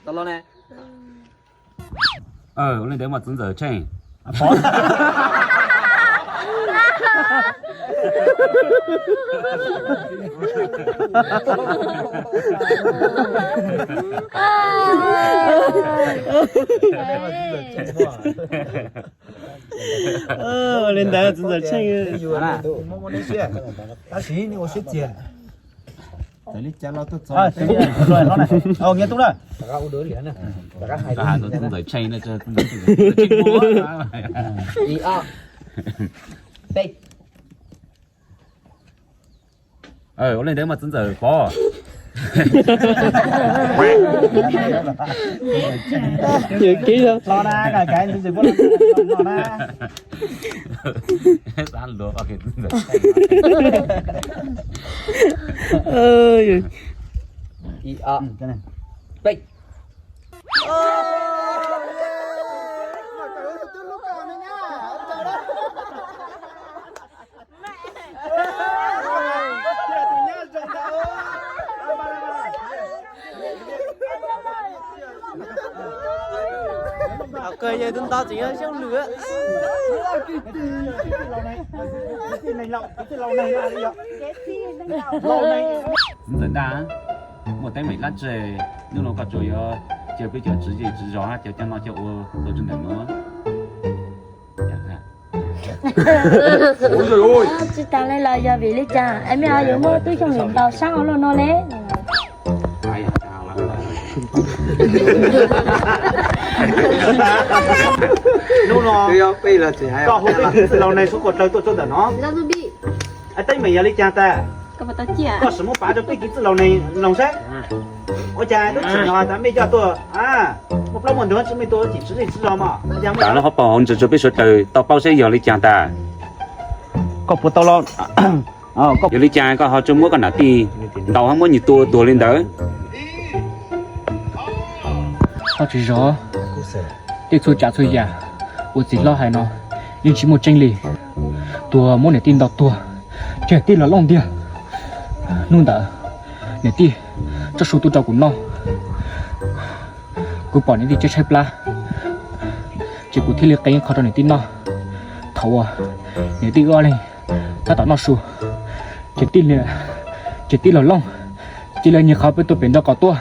Tau los ne. Ua li ntawd mas txiv ntxawm Tsheej. Ua li ntawd txiv ntxawm Tsheej. Tab sis nej ua siab txiag. Txawm li cas los tuaj txog. Nyias tub na. Txiv ntxawm Tsheej no, txiv ntxawm Tsheej. Ua li ntawd mas txiv ntxawm Pov. Los na, koj kav txiv ntxawm Pov los na. Ib, ob, peb. Kawg yawg tus ntawd tseem yog xyoob lwm. Ntxawm Ntaj, muaj teeb meem dab tsi, hnub no koj tsuas yuav caw peb cov tswv zej tswv zos, cov coj noj coj ua tuaj tsev ntawm no. Tsis tas li los yog vim li cas es mej ho yuav muab tub xyooj lwm ntaus sab ua luaj no ne? Hnub no koj hu peb txiv laus neeg suab ko taw tuaj tsuab ntawm no, teeb meem yog li cas tas? Koj sim muab pav rau peb txiv laus neeg mloog saib. Ua cas lub tseem no tas mej coj tuaj, muaj plaub muaj ntug tsis mej tuaj tsis tswv zej tswv zos mas. Pav lub hauv paus hauv ntsis rau peb sawv daws tau paub saib yog li cas tas. Koj puas tau los? Yog li cas koj ho tsuas muab koj nam tij ntaus ho muab nyias tua tuag li ntawd? Koj tsis zov, tej txhua tsav txhua yam uas txiv hlob hais no yeej tsis muaj tseeb li. Tuag muab niam tij ntaus tuag, ces tij los looj ntiag. Hnub ntawd niam tij tso su tuaj rau kuv noj, kuv pom niam tij tshaib tshaib plab, ces kuv thiaj li qee qho rau niam tij noj. Thaum uas niam tij wb ob leeg tab tom noj su, ces tij, ces tij los looj, cia li nyiag qhov peb tuaj pem nraub qaum tuaj,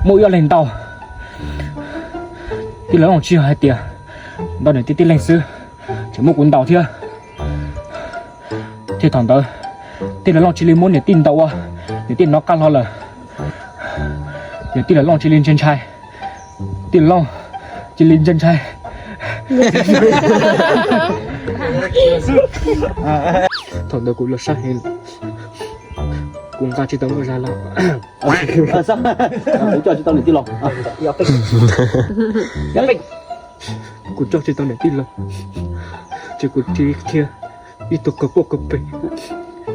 muab wb ob leeg ntaus. Tij los looj tsis yog hais tias ntaus niam tij tib leeg xwb, tseem muab kuv ntaus thiab. Ces thaum ntawd tij los looj cia li muab niam tij ntaus ua niam tij hnov qab hlo lawm. Ces tij los looj cia li ntshai ntshai, tij los looj cia li ntshai ntshai. Thaum ntawd kuv los sab heev, kuv nqa tsis tau nkauj zaj los. Kuv coj tsis tau niam tij los. Kuv coj tsis tau niam tij los, ces kuv thiaj qhia ib tug kawg poj kawg pes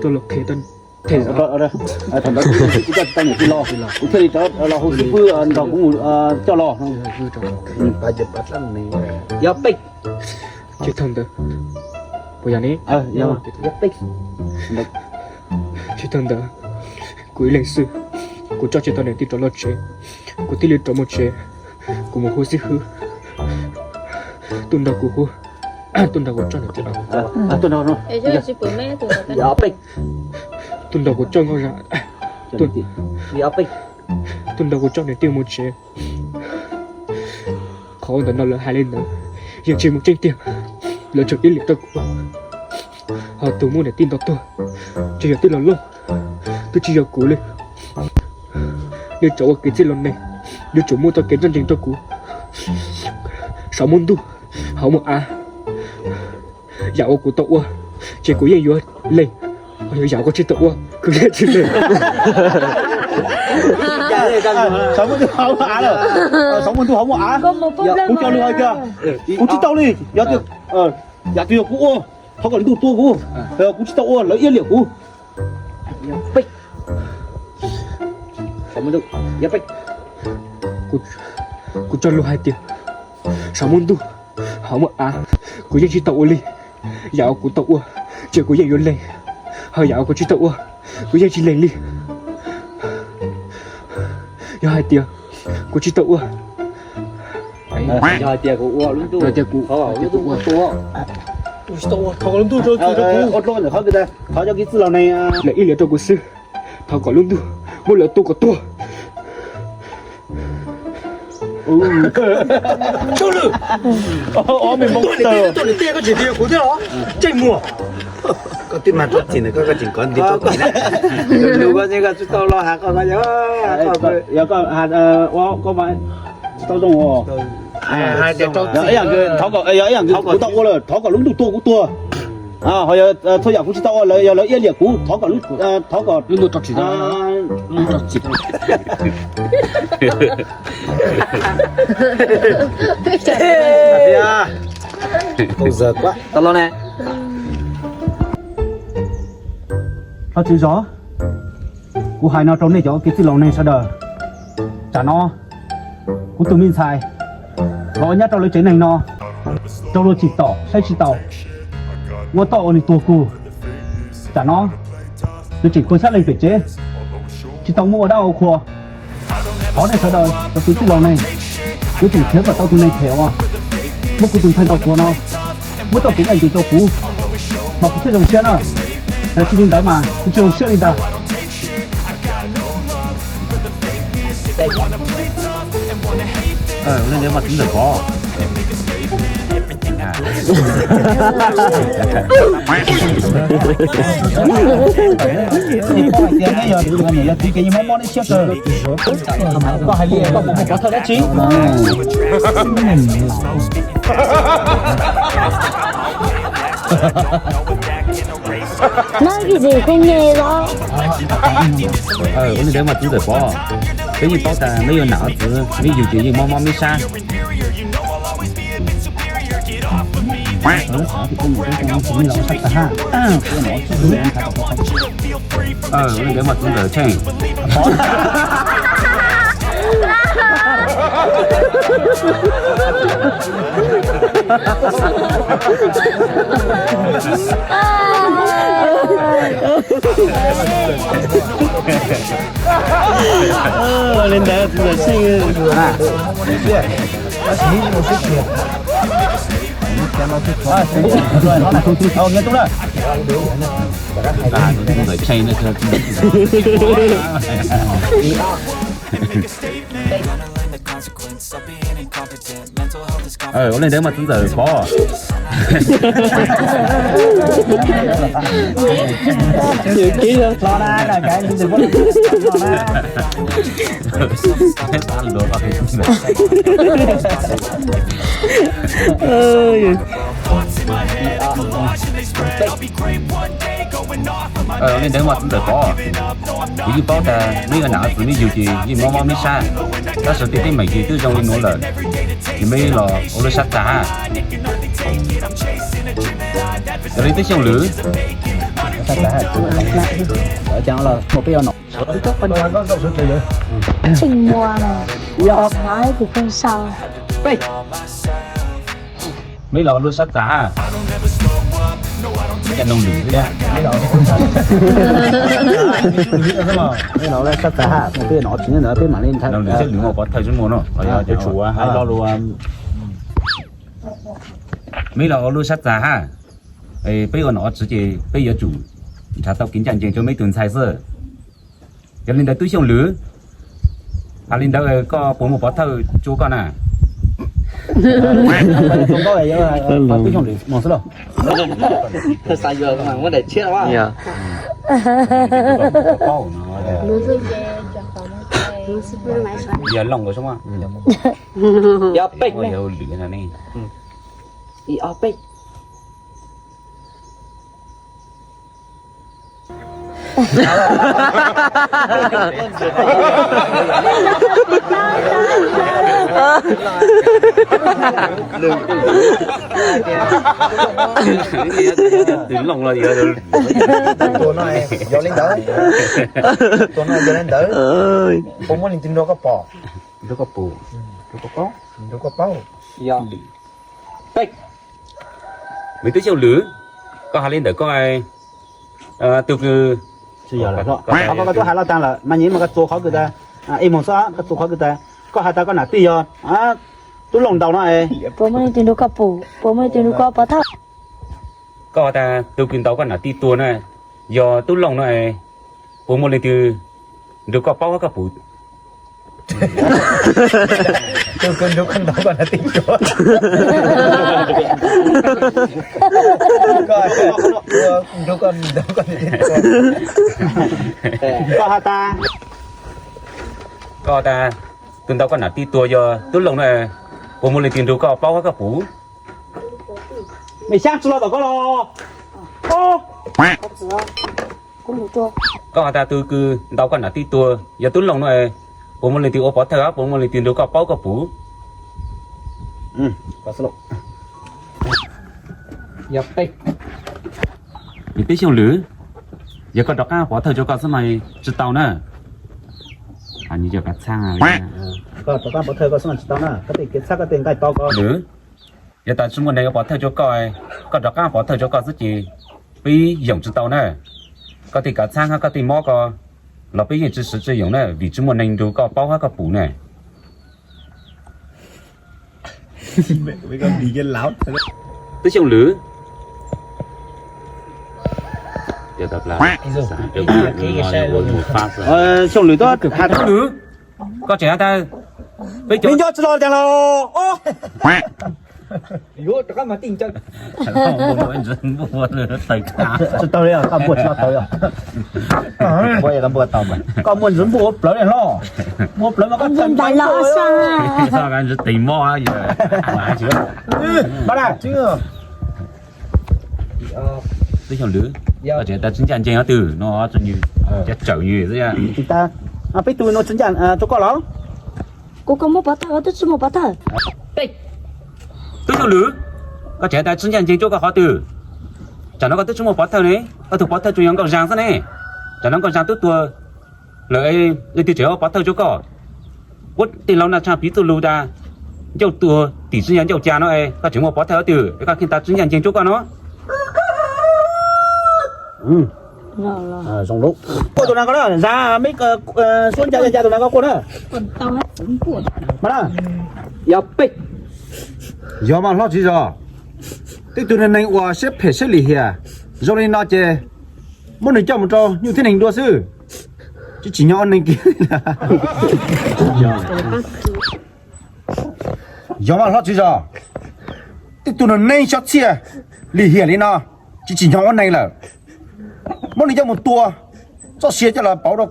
rau los qhia tau. Thaum ntawd kuv coj tsis tau niam tij los, kuv thiaj li rov los hu xib fwb nrog kuv mus coj los. Ces thaum ntawd, puas yog ne? Ces thaum ntawd kuv ib leeg xwb, kuv coj tsis tau niam tij rov los tsev, kuv thiaj li rov mus tsev, kuv mus hu xib fwb tuaj nrog kuv hu, tuaj nrog kuv coj niam tij los. Tuaj nrog kuv coj nkauj zaj, tuaj nrog kuv coj niam tij mus tsev. Qhov ntawm no lawv hais li ntawd yeej tsis muaj tseeb tiag, lawv tsuas ib liam rau kuv. Ho tus muab niam tij ntaus tuag ces yog tij laug Looj, twb tsis yog kuv li. Nws tsuas ua kev txij laus neeg, nws tsuas muab txoj kev ncaj ncees rau kuv. Saum muaj ntuj, hauv muaj av, yam uas kuv tau ua ces kuv yeej yuav lees, yam uas kuv tsis tau ua kuv yeej tsis lees. Saum muaj ntuj hauv muaj av lawm, saum muaj ntuj hauv muaj av, kuv cog lus hais tias kuv tsis tau li, yog tias yam twg yog kuv ua, thov kom ntuj tua kuv, kuv tsis tau ua lawv iab liam kuv. Kuv cog lus hais tias saum muaj ntuj, hauv muaj av, kuv yeej tsis tau ua li yam uas kuv tau ua. Ces kuv yeej yuav lees, ho yam kuv tsis tau ua, kuv yeej tsis lees li. Yog hais tias kuv tsis tau ua, yog hais tias kuv ua lub ntuj, yog tias kuv, yog tias kuv ua, kuv tsis tau ua, thov kom lub ntuj rau kuv, thov cov kev txwj laus neeg lawv ib liam rau kuv xwb, thov kom lub ntuj muab lawv tua kom tuag. Ob me npoo tawg. Tuaj niam tej koj tsis tias kuv thiab los? Tseej muag. Koj twb mag txhob txim ntawm koj, koj tseem kov nti rau koj na. Lus koj tsis tau los has koj, yog koj ua koj mas tsis tau zoo os. Yog ib yam kuv tau ua lawm, thov kom lub ntuj tua kuv tuag. Ho yog txhua yam kuv tsis tau ua lawm, yog lawv iab liam kuv, thov kom, thov kom lub ntuj rau txim, lub ntuj rau txim. Tau los ne. Thov txim zog, kuv hais no rau nej cov kev txwj laus neeg sawv daws. Tsam no kuv tus me ntxhais los ua nyab rau lawv tsev neeg no, rau luag tsis tom saib tsis taus, ua toj ua nws tuag kuv. Tsam no nws tseem tuag xyab leeg pem tsev, tsis tau muaj ua dab ua qhua. Thov nej sawv daws cov kev txwj laus neeg, kuv tseem khiav kom tau tus neeg phem uas muab kuv tus ntxhais ntaus tuag no, muab txoj kev ncaj ncees rau kuv, mas kuv thiaj zoo siab na. Yog tsis li ntawd mas kuv tsis zoo siab li ntag. Leej ntawd mas txiv ntxawm Pov. Yog txiv ces yeej mob mob neb siab kawg. Koj hais li koj puas muaj pov thawj dab tsi? Neb ib txwm kuj nyiam los. Ua li ntawd mas txiv ntxawm Pov, peb yeej paub tas neb yuav nam txiv, neb yug ces yeej mob mob neb sab. Ua li ntawd mas txiv ntxawm Tsheej. Ua li ntawd txiv ntxawm Tsheej. Ua li ntawd mas txiv ntxawm Pov. Ua li ntawd mas txiv ntxawm Pov, kuv yeej paub tas neb yuav nam txiv, neb yug ces yeej mob mob neb sab. Tab sis tej teeb meem ces twb zoo li nuav lawm, ces neb los ua lub sab tag hab. Yog li Tub Xyooj Lwm, neb los ua lub sab tag hab. Cas noog lwm thiab. Neb los ua lub sab tag hab, peb nom tsis ntawd peb mam li ntawd, peb mam li ntawd. Neb los ua lub sab tag hab. Peb ua nom tsis ces peb yuav tsum nrhav tau kev ncaj ncees rau meb tug ntxhais xwb. Yog li ntawd Tub Xyooj Lwm, hais li ntawd koj puas muaj pov thawj tso koj na? Yog Looj Lwm no ne. Ib ob peb. Tus Looj los yog, tus no yog li ntawd, tus no yog li ntawd, puas muaj leej twg nrog koj pom? Nrog koj pom, nrog koj paub. Yog, peb. Meb Tub Xyooj Lwm, Koj hais li ntawm koj, tus kws, qhov koj tub hais loj tag lawm mas nyias mas koj txuas qhov kws tas, ib moog xwb koj txuas qhov kws tas, koj has tas koj nam tij yog Tub Looj ntaus no es puas muaj leej twg nrug koj pum, puas muaj leej twg nrug koj pov thawj? Koj has tas tus kws ntaus koj nam tij tuag na yog Tub Looj no es puas muaj leej twg nrug koj paub hab koj pum? Tus kws nrug koj ntaus koj nam tij tuag. Koj has tas, koj has tas tus ntaus koj nam tij tuag yog Tub Looj na, puas muaj leej twg nrug koj paub hab koj pum? Mej xyaab tsi lug tom koj los? Koj has tas tus kws ntaus koj nam tij tuag yog Tub Looj no, puas muaj leej twg ua pov thawj, puas muaj leej twg nrug koj paub koj pum? Peb Xyooj Lwm, yog koj rov qaab pov thawj rua koj xwb mas tsi tau na. Koj rov qaab pov thawj koj xwb mas tsi tau na, koj tej kev txhab koj tej nqaij to ko. Lwm, yog tas tsi muaj neeg ua pov thawj rua koj, koj rov qaab pov thawj rua koj xwb ces peb yoom tsi tau na. Koj tej kav txhab hab koj tej mob ko los peb yeej tsi swv tsi yoom na, vim tsi muaj neeg nrug koj paub hab koj pum na. Tub Xyooj Lwm, Xyooj Lwm, koj tseem has tas peb cov nco tsi los tas los. Tsi tau li, koj npuaj tsi tau li. Koj muaj ntsis npuaj ua plawv li hlo. Muaj plawv mas koj tseem ntais los. Tes mob. Tub Xyooj Lwm, koj tseem tas tsi ncaj ncees hab twg no, tsi nywg, cov tsawm nywg xwb. Peb tug no tsi ncaj rua koj los? Kuv, koj muaj pov thawj, koj twb tsi muaj pov thawj. Tub Xyooj Lwm, koj tseem tas tsi ncaj ncees rua koj qhov twg? Tsam no koj twb tsi muaj pov thawj ne, koj tug pov thawj tsuas yog Nkauj Zag xwb ne. Tsam no Nkauj Zag twb tuag lawm, leej twg tseem ua pov thawj rua koj? Kuv tej laug na tshaj piv txuj lug tas ncauj tuag tim tsi yog ncauj ca no, koj tseem muaj pov thawj hab twg? Koj kheev tas tsi ncaj ncees rua koj no. Zoo lub. Quaj tus na koj na, Zag, meb suab nca nca tus na koj quaj na. Yog mas hlob tswv zos, tej tug neeg uas siab phem siab lim hiam zoo li no ces muab nws coj mus rau nyuj thib neeg dua xwb, tsis tsim nyog ua neeg kiag. Yog mas hlob tswv zos, tej tug neeg xyov txhiaj lim hiam li no tsis tsim nyog ua neeg lawm, muab nws coj mus tua, txoj sia coj los pauv rau.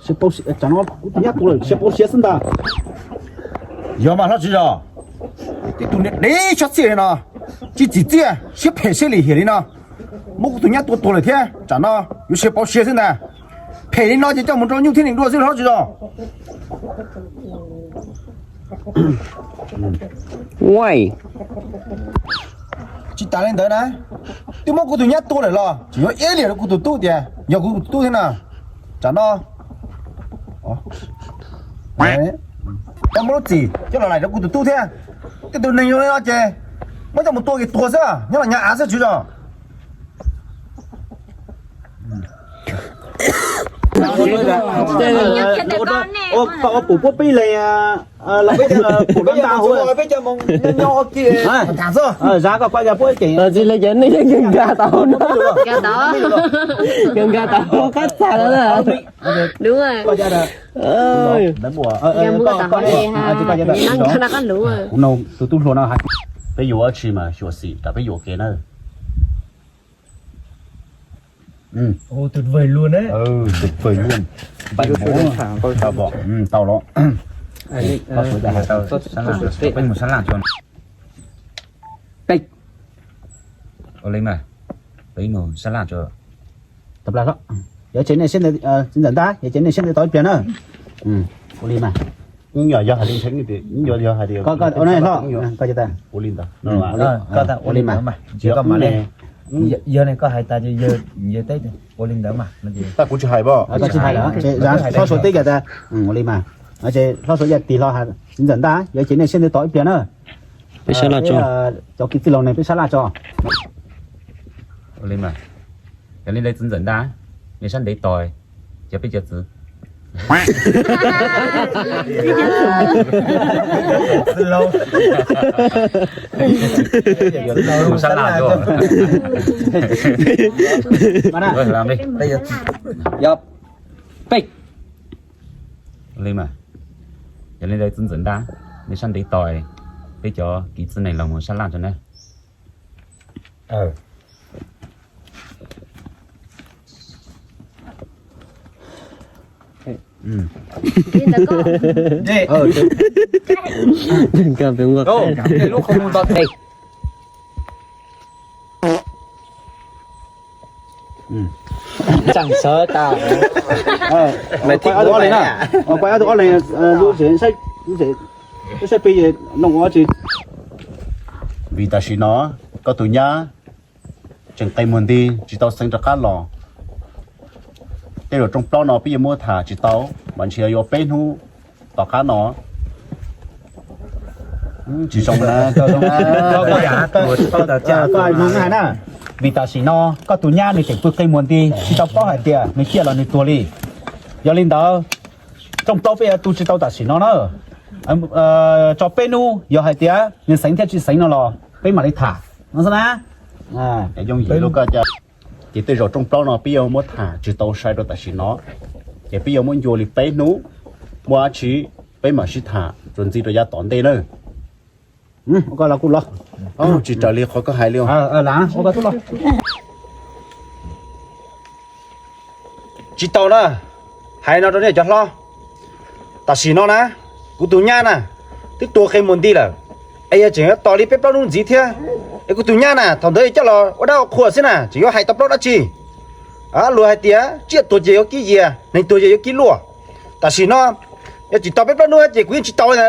Kuv tus nyab tuag lawm, sia pauv sia xwb ntag. Yog mas hlob tswv zos, tej tug niag dev xyov txhiaj li no, tsis tsim txiaj, siab phem siab lim hiam li no, muab kuv tus nyab tua tuag lawm thiab, tsam no yuav sia pauv sia xwb ntag. Phem li no ces coj mus rau nyuj thib neeg dua xwb hlob tswv zos. Tsis tas li ntawd na, twb muab kuv tus nyab tua lawm los tseem yuav iab liam rau kuv tus tub tias yog kuv tus tub thiab na. Tsam no koj muab lub txim coj los laim rau kuv tus tub thiab. Tej tus neeg zoo li no ces muab coj mus tua ces tuag xwb, nyob los nyag av xwb tswv zos. Koj ua pum puab peb leeg los peb pum nta huv. Zag koj kuaj puab ib keeg. Tsis li ces nej yeej nkag tau no. Nkag tau qab txag na. Tus tub hluas no hais, peb yuav ua tsi mas xyuam xim tas peb yuam kev na. Tuyệt vời luôn đấy. Tuyệt vời luôn. Bảy bốn. Tau los. Peb mus sab laj tso. Ua li mas, peb mus sab laj tso. Yog ces nej siab ntev, txiv ntxawm ntab, yog ces nej siab ntev tos ib pliag na. Ua li mas. Yog hais tias, yog hais tias, ua li ntawd. Yog ne koj hais tas yog, yog teb ua li ntawd mas. Kuv tsis hais, hlob suav teb tas, ua li mas. Ces hlob suav yog tig hlo, txiv ntxawm ntab, yog ces nej siab ntev tos ib pliag na. Peb sab laj tso. Cov kwv tij laus ne peb sab laj tso. Ua li mas, yog li ntawd txiv ntxawm ntaj, nej sab ntev tos cov peb cov txiv mus sab laj tuaj. Yog peb, li mas, yog li ntawd txiv ntxawm ntaj, nej sab ntev tos peb cov kiv txiv nees los mus sab laj tso na. Lub qhov muag nto teg. Tseem sawv tas. Maiv thib ob li na. Kuv ob tug ob leeg lub tsev saib, lub tsev saib peb noj ua dab tsi. Vim tam sim no koj tus nyab tseem qe muag nti tsis tau xeev rov qab los. Tej zaum rooj plaub no peb yuav muab tham tsis tau, mas ntshe yuav peb hnub tom qab no. Tsis zoo na, koj zoo na. Vim tam sim no koj tus nyab nws tseem pw qe muag nti tsis tau paub hais tias nws ciaj los nws tuag li. Yog li ntawd, rooj plaub peb yuav tu tsis tau tam sim no na. Tso peb hnub, yog hais tias nws xeev thiab tsis xeev no los peb mam li tham no xwb na. Yooj yim lub koj ca. Ces tej zaum rooj plaub no peb yuav muab tham tsis tau sai rau tam sim no, ces peb yuav muab ncua li peb hnub, muaj dab tsi peb mam sib tham txuas ntxiv rau yav tom ntej na. Koj los kuj los. Tsis raws li qhov koj hais li. Tsis tau na, hais no rau nej cov hlob. Tam sim no na, kuv tus nyab na twb tuag qe muag nti lawm, es yog tseem yuav tos li peb plaub hnub ntxiv thiab, es kuv tus nyab na thaum ntawd yog coj los ua dab ua qhua xwb na, tseem yuav hais tau plaub dab tsi? Luag hais tias tsiaj tuag ces yuav kib yias, neeg tuag ces yuav kib luaj. Tam sim no yog tsis tos peb plaub hnub ces kuv yeej tsis tau li.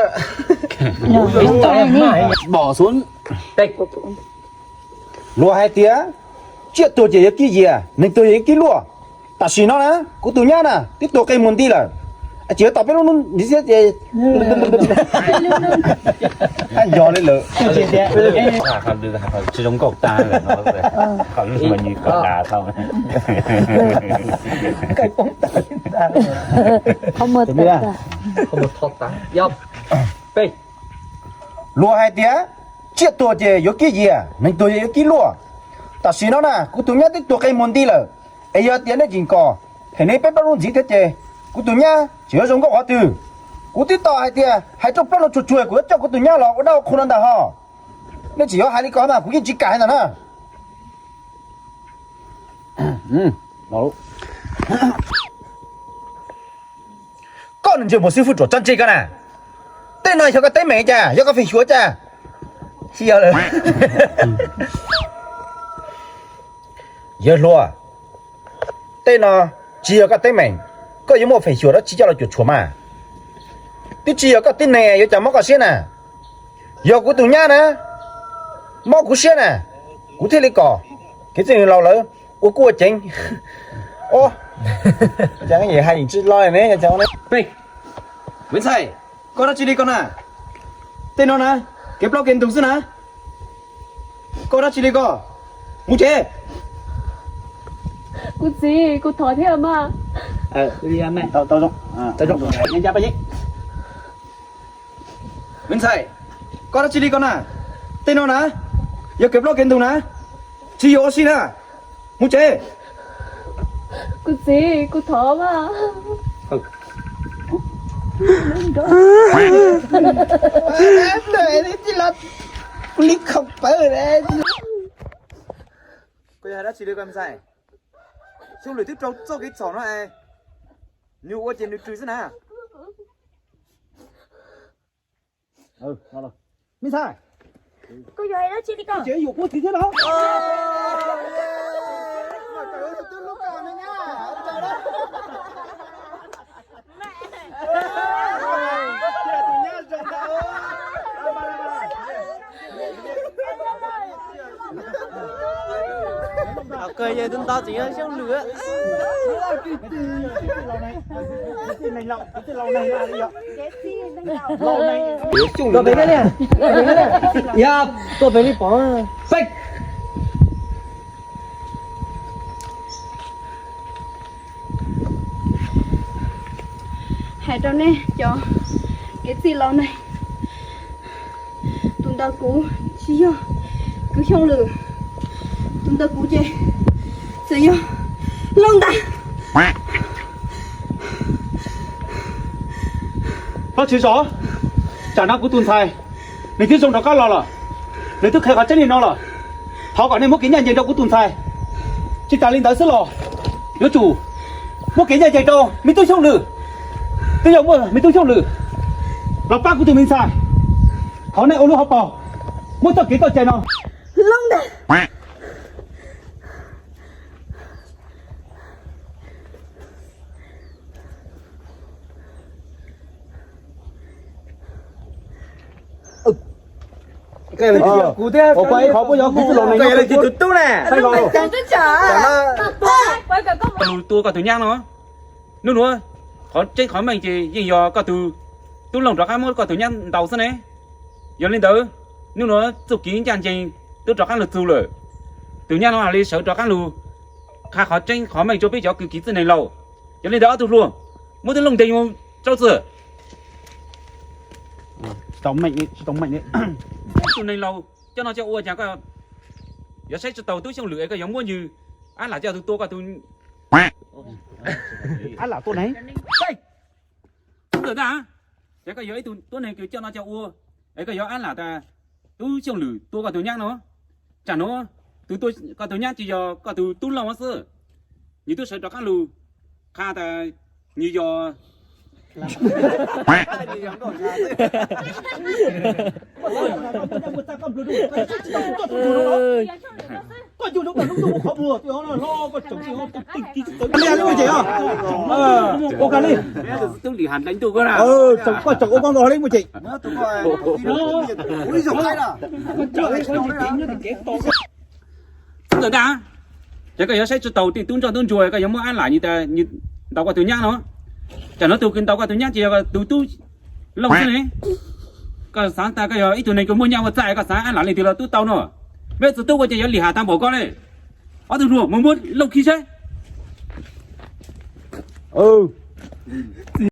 Luag hais tias tsiaj tuag ces yuav kib yias, neeg tuag ces yuav kib luaj. Tam sim no na, kuv tus nyab na twb tuag qe muag nti lawm, es tseem yuav tos peb lub hnub ntxiv thiab ces yog li lawm. Tsis zoo nkauj tag lawm no, qhov lub mas nws kom das tau. Luag hais tias tsiaj tuag ces yuav kib yias, neeg tuag ces yuav kib luaj. Tam sim no na, kuv tus nyab twb tuag qe muag nti lawm, es yog tias nej tseem kom them nej peb plaub hnub ntxiv thiab ces kuv tus nyab tseem yuav zoo nkauj qhov twg? Kuv twb tau hais tias hais rooj plaub no tsuag tsuag kuv yuav coj kuv tus nyab los ua dab ua qhua no ntag ho. Nej tseem yuav hais li ko mas kuv yeej tsis kam hais ntag na. Koj nws ntsia mus xib fwb ruam tso ntse koj na. Tej no yog koj teeb meem cas, yog koj feem xyuam cas? Yawg hluas, tej no tsis yog koj teeb meem, koj yuav muaj feem xyuam dab tsi coj los cuam tshuam mas. Twb tsis yog koj tib neeg yuav cas mob koj siab na. Yog kuv tus nyab na mob kuv siab na, kuv thiaj li kom kev txij laus lawv ua kuj ua ceev. Ua cas hais tsis lo ne? Ntxhais, koj dab tsi li koj na? Tej no na kev plaub kev ntug xwb na. Koj dab tsi li koj? Mus tsev. Kuv txiv, kuv thov thiab mas. Me ntxhais, koj dab tsi li koj na? Tej no na yog kev plaub kev ntug na, tsis yog ua si na. Mus tsev. Kuv txiv, kuv thov mas. Kuv li khaum pawv. Koj yog dab tsi li koj ntxhais? Xyoo lwm twb raug txoj kev txhaum no es nws ua ces nws rws xwb na. Me ntxhais, koj yog dab tsi li koj? Ces yuam kuv txiv thiab no. Kawg yog tus ntawd tseem yog xyoo lwm. Tuaj pem li, tuaj pem li pom. Peb, koj Hais rau nej cov kev txij laus neeg, tus ntawd kuv tsis yog kwv Xyooj Lwm, tus ntawd kuv ces txawm yog Looj Ntas. Pov tsis zov, tsam no kuv tus ntxhais nws twb zoo rov qab los lawm, nws twb qhia qhov tseeb li no lawm. Thov kom nej muab kev ncaj ncees rau kuv tus ntxhais. Tsis tas li ntawd xwb los yuav tsum muab kev ncaj ncees rau me tub Xyooj Lwm, twb yog muaj me tub Xyooj Lwm los pab kuv tus me ntxhais. Thov nej ua lub hauv paus muab txoj kev txoj cai no. Looj Ntas. Ua ib qhov puab yog kuv tus laus neeg no tus tub ne. Lus tua koj tus nyab no, nub nuav qhov tseeb qhov meej ces yeej yog koj tus tub Looj rov qab muab koj tus nyab ntaus xwb ne. Yog li ntawd, nub nuav txuj kev ncaj ncees twb rov qab lug txug lawm. Tus nyab no hais li sawv rov qab lug qha qhov tseeb qhov meej rua peb cov kws kev txwj neeg laus. Yog li ntawd ob tug hluas, muab tub Looj ntes mus rau txim. Tub neeg laus coj noj coj ua cas koj yuav saib tsis taus tub Xyooj Lwm es koj yuav muab nws ab lam coj tus tua koj tus ab lam tua ne. Ntawm ntag, ces koj yog ib tug tuab neeg kws coj noj coj ua es koj yuav ab lam tas tub Xyooj Lwm tua koj tus nyab no. Tsam nuav tus tua koj tus nyab tsis yog koj tus tub Looj xwb, nws twb sawv rov qab lug qha tas nws yog Ntawm ntag, ces koj yuav saib tsis taus tej tub ntsoj tub ntsuag koj yuav muab ab lam nws tas nws ntaus koj tus nyab no. Tsam nuav tus kws ntaus koj tus nyab ces yog tus tub Looj xwb ne. Koj xav tas koj yog ib tug neeg kws muaj nyaj ua txaj koj xav ab lam leej twg los tub tau no. Peb txhua tub ua ces yuav lim has tag npaum koj le. Ob tug hluas mus muab Looj khi saib.